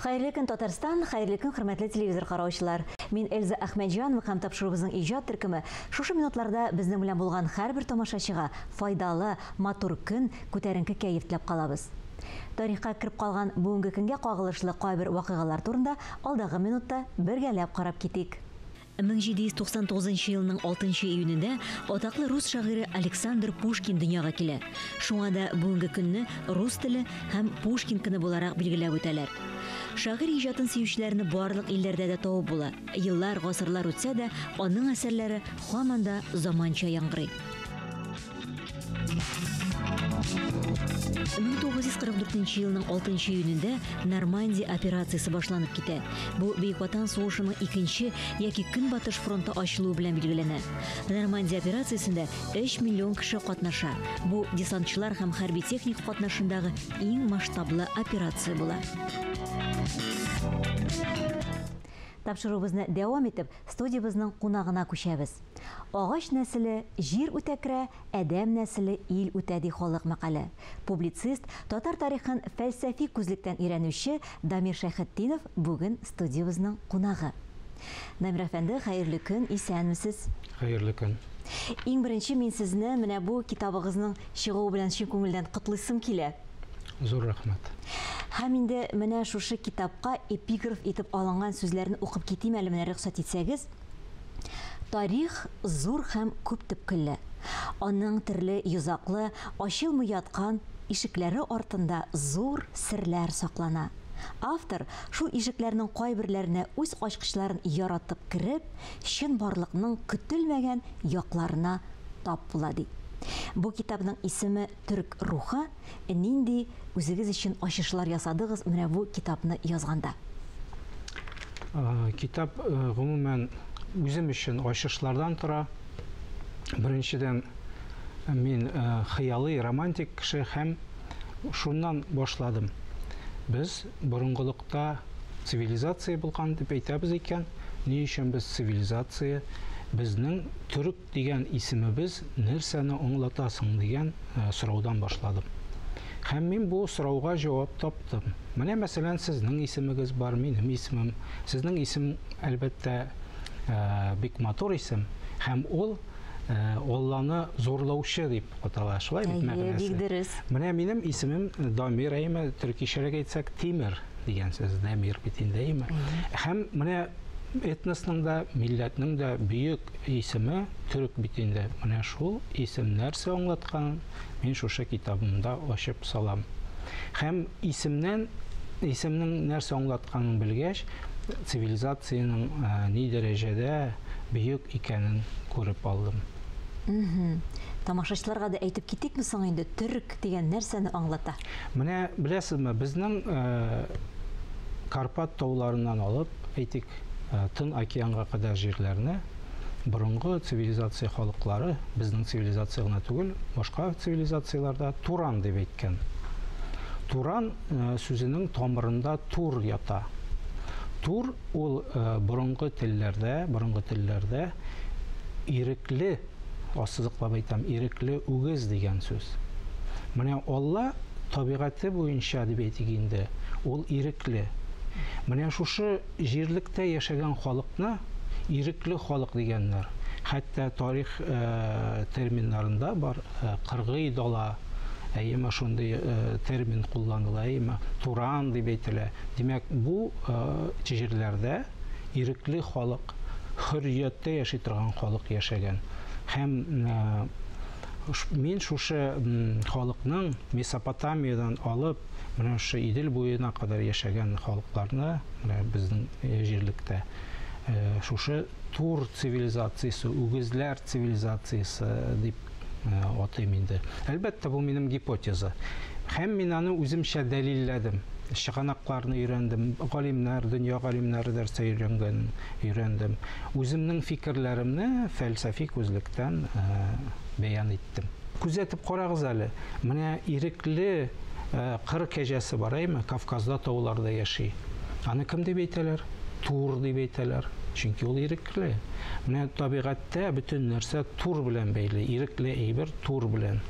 Хәерле көн, Татарстан, хәерле көн, хөрмәтле телевизор караучылар. Мин Эльза Әхмәтҗанова һәм тапшыруыбызның иҗат төркеме шушы минутларда безнең белән булган һәрбер тамашачыга файдалы, матур көн, күтәренке кәеф теләп калабыз. Тарихка кереп калган бүгенге көнгә кагылышлы кайбер вакыйгалар турында алдагы минутта бергәләп карап китик. 1799 елның 6 июнендә атаклы рус шагыйре Александр Пушкин дөньяга килә. Шуңа да бүгенге көнне рус теле һәм Пушкин көне буларак билгеләп үтәләр. Шагыйрь иҗатын сөючеләрне барлык илләрдә дә табып була. Еллар, гасырлар үтсә дә, аның әсәрләре һаман да заманча яңгырый. 1944 елның 6 июнендә Нормандия операциясе башланып китә. Бу Бөек Ватан сугышының икенче яки Көнбатыш фронты ачылуы белән билгеләнә. Нормандия операциясендә 3 миллион кеше катнаша. Бу десантчылар һәм хәрби техника катнашындагы иң масштаблы операция була. Тапшыруыбызны дәвам итеп, студиябезнең кунагына күчәбез. Агач нәселе җир үтәкрә, адәм нәселе ил үтә, ди халык мәкале. Публицист, татар тарихын фәлсәфи күзлектән өйрәнүче Дамир Шәйхетдинов бүген студиябезнең кунагы. Дамир әфәнде, хәерле көн, исәнмесез. Хәерле көн. Иң беренче мин сезне менә бу китабыгызның чыгуы белән чын күңелдән котлыйсым килә. Зур рәхмәт. Һәм инде менә шушы китапка эпиграф итеп алынган сүзләрне укып китим әле, менә рөхсәт итсәгез. Тарих зур һәм күп төпкелле. Аның төрле йозаклы, ачылмый яткан ишекләре артында зур серләр саклана. Автор шул ишекләрнең кайберләренә үз ачкычларын яратып кереп, чынбарлыкның көтелмәгән якларына тап була, ди. Бу китапның исеме Төрк рухы. Нинди үзегез өчен ачышлар ясадыгыз менә бу китапны язганда? Китап гомумән үзем өчен ачышлардан тора. Беренчедән, мин хыялый, романтик кеше һәм шуннан башладым. Без борынгылыкта цивилизация булган дип әйтәбез икән, ни өчен без цивилизация, безнең төрек дигән исемебез нәрсәне аңлата соң дигән сораудан башладым. Һәм мин бу сорауга җавап таптым. Менә, мәсәлән, сезнең исемегез бар, минем исемем. Сезнең исем, әлбәттә, бик матур исем. Һәм ул Алланы зурлаучы дип атала, шулай бит мәгънәсе? Бик дөрес. Менә минем исемем Дамир, әйеме, төркичәрәк әйтсәк, Тимер дигән сүз, Дамир бит инде, әйеме? Һәм менә этносның да, милләтнең дә бөек исеме төрек бит инде. Менә шул исем нәрсә аңлатканын мин шушы китабымда ачып салам. Һәм исемнән, исемнең нәрсә аңлатканын белгәч, цивилизациянең ни дәрәҗәдә бөек икәнен күреп алдым. Тамашачыларга да әйтеп китикме соң инде, төрек дигән нәрсәне аңлата? Менә беләсезме, безнең Карпат тауларыннан алып, әйтик, Тын океанга кадәр җирләрне борынгы цивилизация халыклары, безнең цивилизация гына түгел, башка цивилизацияләрдә Туран дип әйткән. Туран сүзенең тамырында тур ята. Тур ул борынгы телләрдә, борынгы телләрдә ирекле, ассызыклап әйтәм, ирекле үгез дигән сүз. Менә Алла табигате буенча дип әйтик инде, ул ирекле. Менә шушы җирлектә яшәгән халыкны ирекле халык дигәннәр. Хәтта тарих терминнарында бар кыргый дала, әйеме, шундый термин кулланыла, әйеме, Туран дип әйтелә. Димәк, бу җирләрдә ирекле халык, хөррияттә яши торган халык яшәгән. Һәм мин шушы халыкның Месопотамиядан алып менә шушы Идел буена кадәр яшәгән халыкларны, менә безнең җирлектә шушы Тур цивилизациясе, үгезләр цивилизациясе дип атыйм инде. Әлбәттә, бу минем гипотеза. Һәм мин аны үземчә дәлилләдем. Чыганакларны өйрәндем, галимнәр, дөнья галимнәре нәрсә өйрәнгәнен өйрәндем. Үземнең фикерләремне фәлсәфи күзлектән бәян иттем. Күзәтеп карагыз әле, менә ирекле кыр кәҗәсе бар, әйме, Кавказда тауларда яши. Аны кем дип әйтәләр? Тур дип әйтәләр. Чөнки ул ирекле. Менә табигатьтә бөтен нәрсә тур белән бәйле, ирекле әйбер тур белән.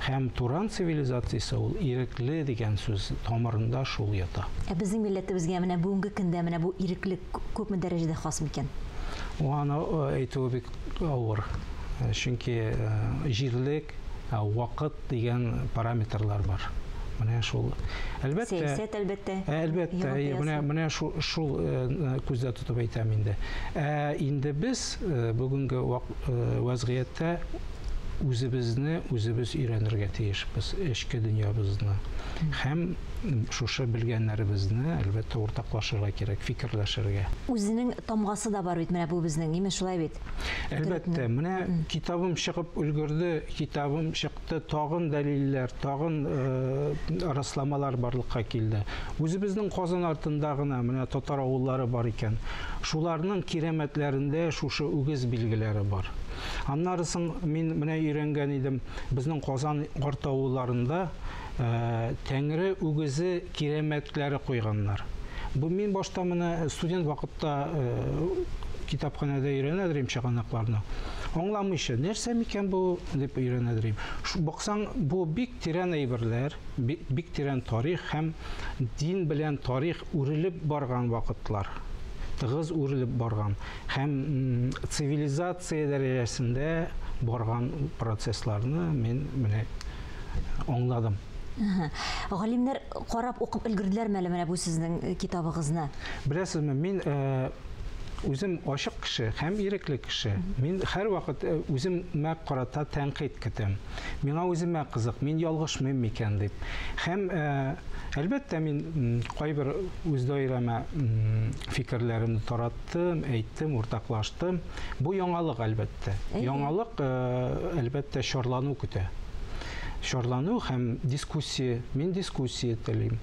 Һәм Туран цивилизациясе ул ирекле дигән сүз тамырында шул ята. Ә безнең милләтебезгә менә бүгенге көндә менә бу иреклек күпме дәрәҗәдә хас микән? Аны әйтүе бик авыр. Чөнки җирлек, вакыт дигән параметрлар бар. Менә шул. Әлбәттә, сәясәт, әлбәттә. Әлбәттә, менә шул күздә тотып әйтәм инде. Ә инде без бүгенге вазгыятьтә үзебезне үзебез өйрәнергә тиешбез, эчке дөньябызны. Һәм шушы белгәннәребезне, әлбәттә, уртаклашырга кирәк, фикерләшергә. Үзенең тамгасы да бар бит менә бу безнең, име шулай бит? Әлбәттә, менә китабым чыгып өлгерде, китабым чыкты, тагын дәлилләр, тагын расламалар барлыкка килде. Үзебезнең Казан артында гына менә татар авыллары бар икән. Шуларның кирәмәтләрендә шушы үгез билгеләре бар. Аннары соң мин менә өйрәнгән идем, безнең Казан арт авылларында Тәңре үгезе кирәмәтләре куйганнар. Бу мин башта менә студент вакытта китапханәдә өйрәнәдер чыганакларны. Аңламыйча, нәрсә микән бу дип өйрәнәдер. Баксаң, бу бик тирән әйберләр, бик тирән тарих һәм дин белән тарих үрелеп барган вакытлар. Тыгыз үрелеп барган һәм цивилизация дәрәҗәсендә барган процессларны мин менә аңладым. Галимнәр карап укып өлгерделәрме әле менә бу сезнең китабыгызны? Беләсезме, мин үзем ачык кеше һәм ирекле кеше. Мин һәрвакыт үземә карата тәнкыйть көтәм. Миңа үземә кызык, мин ялгышмыйм микән дип. Һәм әлбәттә мин кайбер үз даирәмә фикерләремне тараттым, әйттем, уртаклаштым. Бу яңалык әлбәттә. Яңалык әлбәттә чарлану көтә. Чарлану һәм дискуссия. Мин дискуссия телим.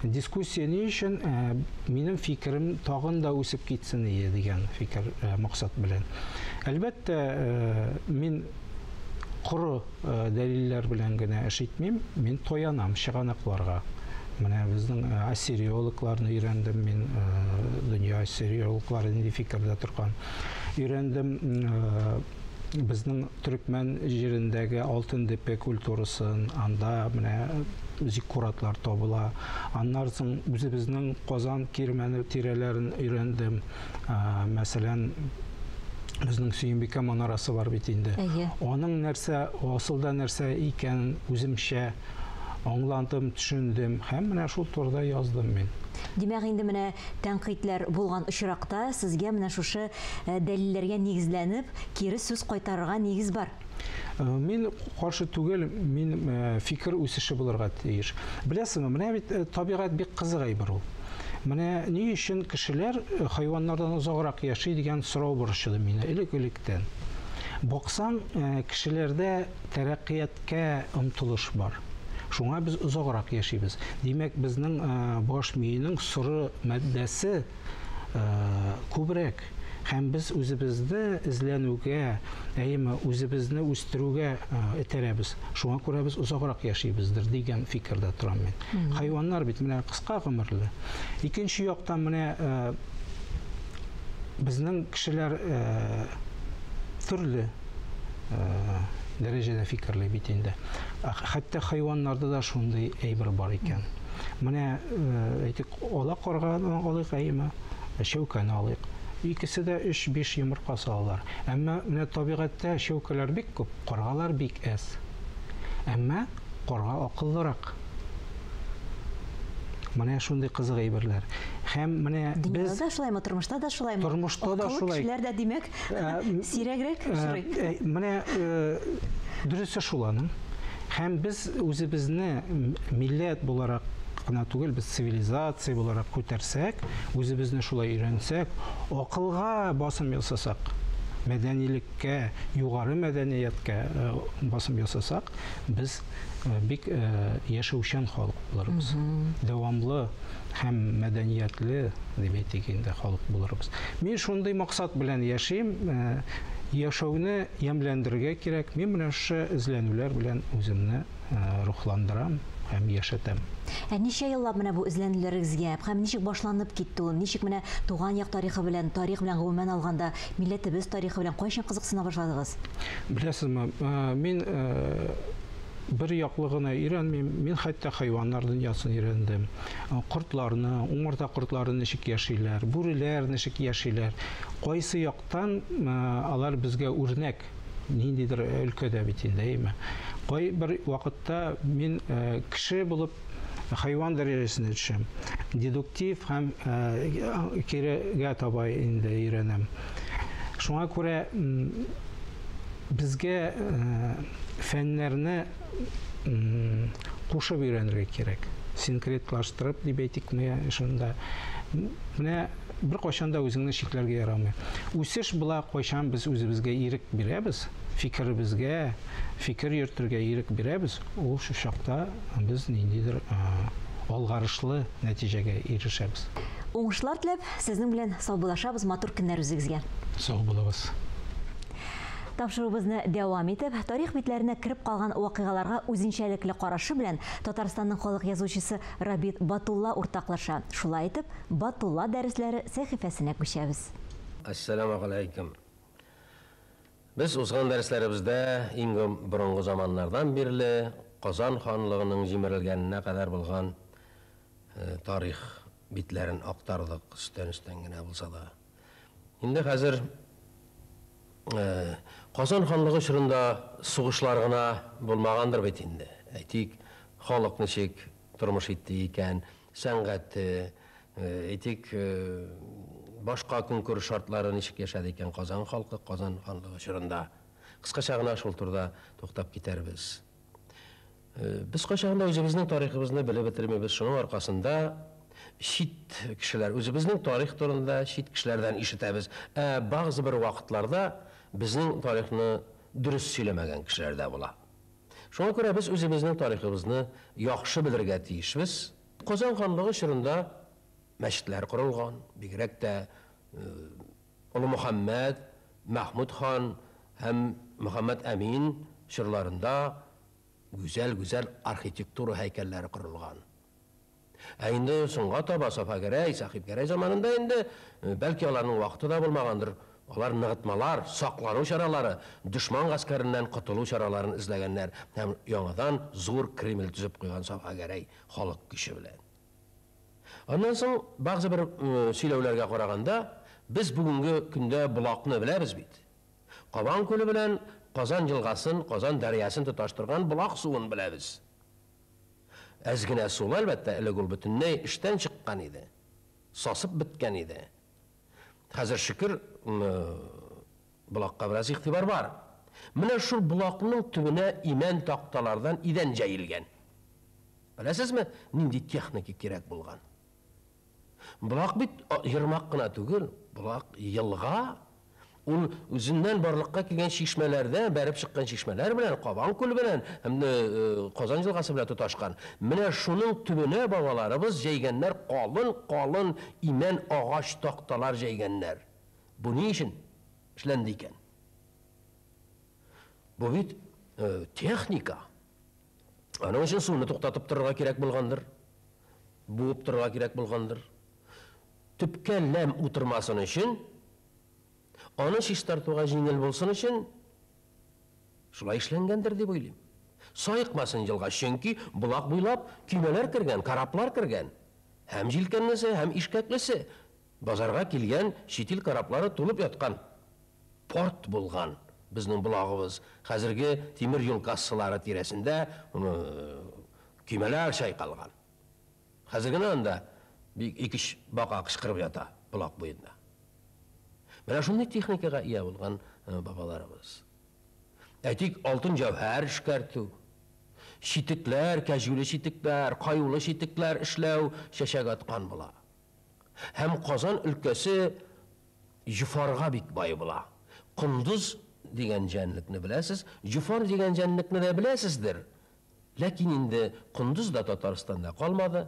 Дискуссия ни өчен? Минем фикерем тагын да үсеп китсен ие дигән фикер, максат белән. Әлбәттә, мин коры дәлилләр белән генә эш итмим, мин таянам чыганакларга. Менә безнең ассириологларны өйрәндем мин, дөнья ассириологлары нинди фикердә торган. Өйрәндем безнең төркмән җирендәге алтын депе культурасын, анда менә зиккуратлар табыла. Аннан соң үзебезнең Казан кирмәне тирәләрен өйрәндем. Мәсәлән, безнең Сөембикә манарасы бар бит инде. Аның нәрсә, асылда нәрсә икәнен үземчә аңладым, төшендем һәм менә шул турыда яздым мин. Димәк, инде менә тәнкыйтьләр булган очракта сезгә менә шушы дәлилләргә нигезләнеп, кире сүз кайтарырга нигез бар. Мин каршы түгел, мин фикер үсеше булырга тиеш. Беләсезме, менә бит табигать бик кызык әйбер ул. Менә ни өчен кешеләр хайваннардан озаграк яши дигән сорау борчыды мине элек-электән. Баксаң, кешеләрдә тәрәккыятькә омтылыш бар. Шуңа без озаграк яшибез. Димәк, безнең баш миенең соры матдәсе күбрәк. Һәм без үзебезне эзләнүгә, әйеме, үзебезне үстерүгә этәрәбез. Шуңа күрә без озаграк яшибездер дигән фикердә торам мин. Хайваннар бит менә кыска гомерле. Икенче яктан менә безнең кешеләр төрле дәрәҗәдә фикерли бит инде. Хәтта хайваннарда да шундый әйбер бар икән. Менә әйтик, ала карганы алыйк, әйеме, чәүкәне алыйк. Икесе дә 3-5 йомырка салалар. Әмма менә табигатьтә чәүкәләр бик күп, каргалар бик әз. Әмма карга акыллырак. Менә шундый кызык әйберләр. Һәм менә без Дөньяда да шулаймы, тормышта да шулаймы? Тормышта да Акыллы шулай. кешеләр дә, димәк, сирәгрәк очрый. Менә дөресе шул аның. Һәм без үзебезне милләт буларак кына түгел, без цивилизация буларак күтәрсәк, үзебезне шулай өйрәнсәк, акылга басым ясасак, мәдәнилеккә, югары мәдәнияткә басым ясасак, без бик яшәүчән халык булырбыз. Дәвамлы һәм мәдәниятле дип әйтик инде халык булырбыз. Мин шундый максат белән яшим, яшәүне ямьләндерергә кирәк. Мин менә шушы эзләнүләр белән үземне рухландырам һәм яшәтәм. Ә ничә еллап менә бу эзләнүләрегезгә һәм ничек башланып китте ул? Ничек менә туган як тарихы белән, тарих белән гомумән алганда, милләтебез тарихы белән кайчан кызыксына башладыгыз? Беләсезме, мин бер яклы гына өйрәнмим. Мин хәтта хайваннар дөньясын өйрәндем. Кортларны, умарта кортлары ничек яшиләр, бүреләр ничек яшиләр. Кайсы яктан алар безгә үрнәк, ниндидер өлкәдә бит инде, әйеме? Кай бер вакытта мин кеше булып хайван дәрәҗәсенә төшәм. Дедуктив һәм кирегә таба инде өйрәнәм. Шуңа күрә безгә фәннәрне кушып өйрәнергә кирәк. Синкретлаштырып дип әйтикме шунда. Менә бер кайчан да үзеңне чикләргә ярамый. Үсеш була, кайчан без үзебезгә ирек бирәбез, фикеребезгә, фикер йөртергә ирек бирәбез, ул шул чакта без ниндидер алгарышлы нәтиҗәгә ирешәбез. Уңышлар теләп, сезнең белән саубуллашабыз, матур көннәр үзегезгә. Сау булыгыз. Тапшыруыбызны дәвам итеп, тарих битләренә кереп калган вакыйгаларга үзенчәлекле карашы белән Татарстанның халык язучысы Рабит Батулла уртаклаша. Шулай итеп, Батулла дәресләре сәхифәсенә күчәбез. Ассаламу алейкум. Без узган дәресләребездә иң борынгы заманнардан бирле Казан ханлыгының җимерелгәненә кадәр булган тарих битләрен актардык, өстән-өстән генә булса да. Инде хәзер Казан ханлыгы чорында сугышлар гына булмагандыр бит инде. Әйтик, халык ничек тормыш итте икән, сәнгате, әйтик, башка көнкүреш шартлары ничек яшәде икән Казан халкы Казан ханлыгы чорында. Кыскача гына шул турыда туктап китәрбез. Без кайчагында үзебезнең тарихыбызны белеп бетермибез. Шуның аркасында чит кешеләр, үзебезнең тарих турында чит кешеләрдән ишетәбез. Ә базы бер вакытларда безнең тарихны дөрес сөйләмәгән кешеләр дә була. Шуңа күрә без үзебезнең тарихыбызны яхшы белергә тиешбез. Казан ханлыгы чорында мәчетләр корылган, бигрәк тә Олы Мөхәммәд, Мәхмүд хан һәм Мөхәммәд Әмин чорларында гүзәл-гүзәл архитектура һәйкәлләре корылган. Ә инде соңга таба Сафа Гәрәй, Сахиб Гәрәй заманында инде, бәлки аларның вакыты да булмагандыр, алар ныгытмалар, саклану чаралары, дошман гаскәреннән котылу чараларын эзләгәннәр һәм яңадан зур Кремль төзеп куйган Сафа Гәрәй халык көче белән. Аннан соң базы бер сөйләүләргә караганда, без бүгенге көндә Болакны беләбез бит. Кабан күле белән Казан елгасын, Казан дәрьясын тоташтырган Болак суын беләбез. Әз генә сулы, әлбәттә, элек ул бөтенләй эштән чыккан иде. Сасып беткән иде. Хәзер шөкер, Болакка бераз игътибар бар. Менә шул Болакның төбенә имән такталардан идән җәелгән. Беләсезме, нинди техника кирәк булган? Болак бит ермак кына түгел, Болак елга. Ул үзеннән барлыкка килгән чишмәләрдә, бәреп чыккан чишмәләр белән, Кабан күле белән һәм Казан елгасы белән тоташкан. Менә шуның төбенә бабаларыбыз җәйгәннәр калын-калын имән агач такталар җәйгәннәр. Бу ни өчен эшләнде икән? Бу бит техника. Аның өчен суны туктатып торырга кирәк булгандыр. Буып торырга кирәк булгандыр. Төпкә ләм утырмасын өчен, аны чистартуга җиңел булсын өчен шулай эшләнгәндер дип уйлыйм. Саекмасын елга, чөнки Болак буйлап көймәләр кергән, кораблар кергән. Һәм җилкәнлесе, һәм ишкәклесе. Базарга килгән чит ил кораблары тулып яткан. Порт булган безнең Болагыбыз. Хәзерге тимер юл кассалары тирәсендә көймәләр чайкалган. Хәзер генә анда бик ике-өч бака кычкырып ята Болак буенда. Менә шундый техникага ия булган бабаларыбыз. Әйтик, алтын җәүһәр эшкәртү, читекләр, кәҗүле читекләр, каюлы читекләр эшләү чәчәк аткан була. Һәм Казан өлкәсе җофарга бик бай була. Кондыз дигән җәнлекне беләсез, җофар дигән җәнлекне дә беләсездер. Ләкин инде кондыз да Татарстанда калмады,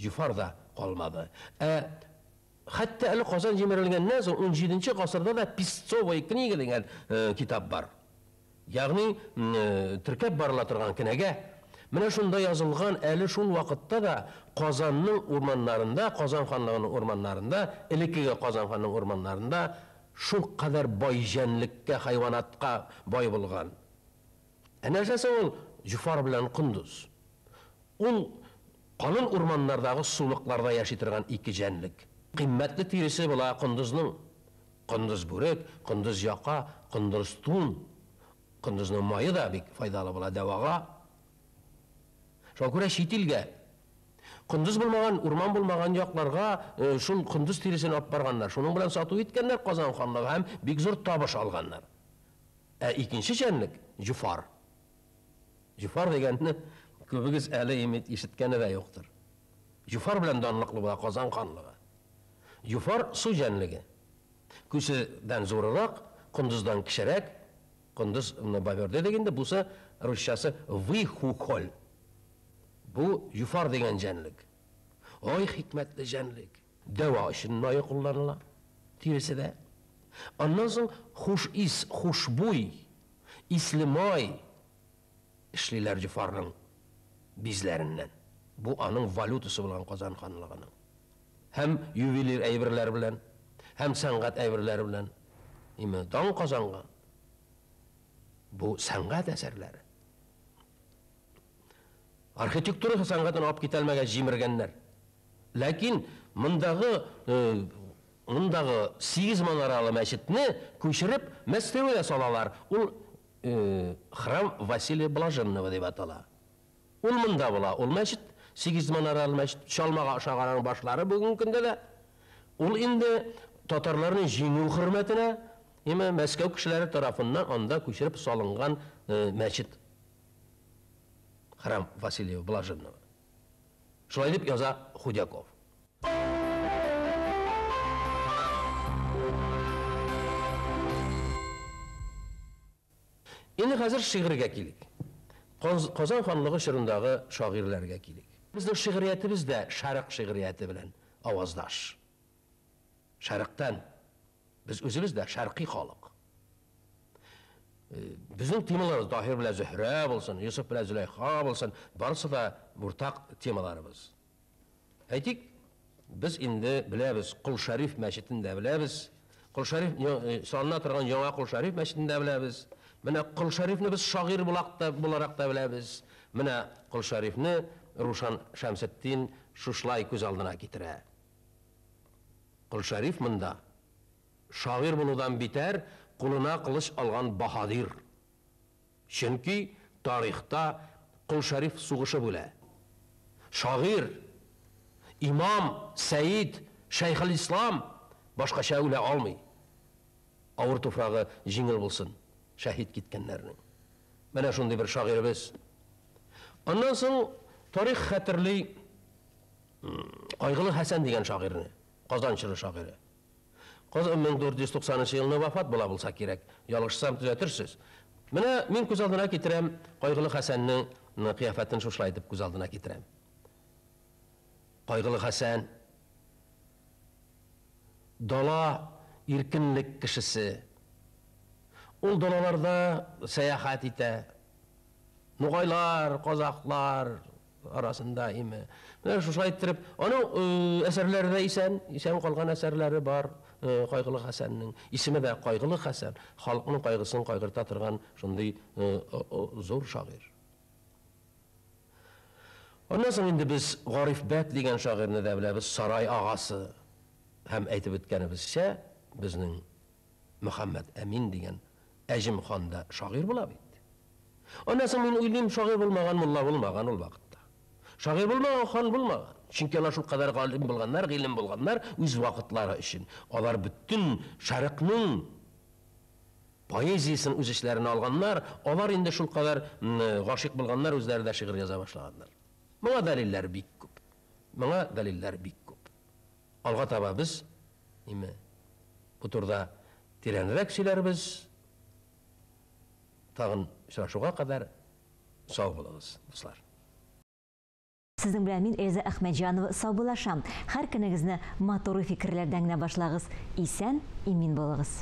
җофар да калмады. Ә хәтта әле Казан җимерелгәннән соң 17 гасырда да Песцовая книга дигән китап бар. Ягъни теркәп барыла торган кенәгә. Менә шунда язылган әле шул вакытта да Казанның урманнарында, Казан ханлыгының урманнарында, элеккеге Казан ханлыгының урманнарында шул кадәр бай җәнлеккә, хайванатка бай булган. Ә нәрсәсе ул? җофар белән кондыз. Ул калын урманнардагы сулыкларда яши торган ике җәнлек. Кыйммәтле тиресе була кондызның. Кондыз бүрек, кондыз яка, кондыз тун. Кондызның мае да бик файдалы була дәвага. Шуңа күрә чит илгә кондыз булмаган, урман булмаган якларга шул кондыз тиресен алып барганнар. Шуның белән сату иткәннәр Казан ханлыгы һәм бик зур табыш алганнар. Ә икенче җәнлек җофар. Җофар дигәнне күбегез әле ишеткәне дә юктыр. Җофар белән данлыклы була Казан ханлыгы. Җофар су җәнлеге. Күседән зурырак, кондыздан кечерәк. Кондыз бобер дидек инде, бусы русчасы выхухоль. Бу җофар дигән җәнлек. Ай хикмәтле җәнлек. Дәва өчен мае кулланыла, тиресе дә. Аннан соң хуш ис, хушбуй, исле май эшлиләр җофарның бизләреннән. Бу аның валютасы булган Казан ханлыгының. Һәм ювелир әйберләр белән, һәм сәнгать әйберләре белән. Име дан казанган. Бу сәнгать әсәрләре. Архитектура сәнгатен алып китә алмаган җимергәннәр. Ләкин мондагы 8 манаралы мәчетне күчереп Мәскәүгә салалар. Ул храм Василия Блаженного дип атала. Ул монда була, ул мәчет 8 манаралы мәчет, чалмага ошаган башлары бүгенге көндә дә. Ул инде татарларның җиңү хөрмәтенә, яме Мәскәү кешеләре тарафыннан анда күчереп салынган мәчет. Храм Василия Блаженного. Шулай дип яза Худяков. Инде хәзер шигырьгә килик. Казан ханлыгы чорындагы шагыйрьләргә килик. Безнең шигъриятебез дә шәрык шигърияте белән аваздаш. Шәрыктан без үзебез дә шәрқи халык. Безнең темаларыбыз Таһир белән Зөһрә булсын, Йосыф белән Зөләйха булсын, барысы да уртак темаларыбыз. Әйтик, без инде беләбез, Кол Шәриф мәчетен дә беләбез. Кол Шәриф салына торган яңа Кол Шәриф мәчетен дә беләбез. Менә Кол Шәрифне без шагыйрь буларак та беләбез. Менә Кол Шәрифне Рушан Шәмсетдин шушлай күз алдына китерә. Кол Шәриф монда шагыйрь булудан битәр кулына кылыч алган баһадир. Чөнки тарихта Кол Шәриф сугышы бүлә. Шагыйрь, имам, сәйид, шәйхел-ислам башкача үлә алмый. Авыр туфрагы җиңел булсын шәһид киткәннәрнең. Менә шундый бер шагыйребез. Аннан соң тарих хәтерли Кайгылы Хәсән дигән шагыйрьне, Казан чоры шагыйре. Казан 1490 елны вафат була булса кирәк. Ялгышсам төзәтерсез. Менә мин күз алдына китерәм Кайгылы Хәсәннең кыяфәтен шушылай итеп күз алдына китерәм. Кайгылы Хәсән дала иркенлек кешесе. Ул далаларда сәяхәт итә. Нугайлар, казахлар арасында име. Менә шушылай иттереп, аның әсәрләре дә исән, исән калган әсәрләре бар. Кайгылы Хәсәннең исеме дә Кайгылы Хәсән, халыкның кайгысын кайгырта торган шундый зур шагыйрь. Аннан соң инде без Гариф бәк дигән шагыйрьне дә беләбез, сарай агасы. Һәм әйтеп үткәнебезчә, безнең Мөхәммәд Әмин дигән Әҗем хан да шагыйрь була бит. Аннан соң мин уйлыйм, шагыйрь булмаган мулла булмаган ул вакытта. Шагыйрь булмаган хан булмаган. Чөнки алар шул кадәр галим булганнар, гыйлем булганнар үз вакытлары өчен. Алар бөтен шәрыкның поэзиясен үз эчләренә алганнар, алар инде шул кадәр гашыйк булганнар, үзләре дә шигырь яза башлаганнар. Моңа дәлилләр бик күп. Моңа дәлилләр бик күп. Алга таба без ниме бу турыда тирәнрәк сөйләрбез. Тагын очрашуга кадәр сау булыгыз, дуслар. Сезнең белән мин Эльза Әхмәтҗанова саубуллашам. Һәр көнегезне матур фикерләрдән генә башлагыз. Исән, имин булыгыз.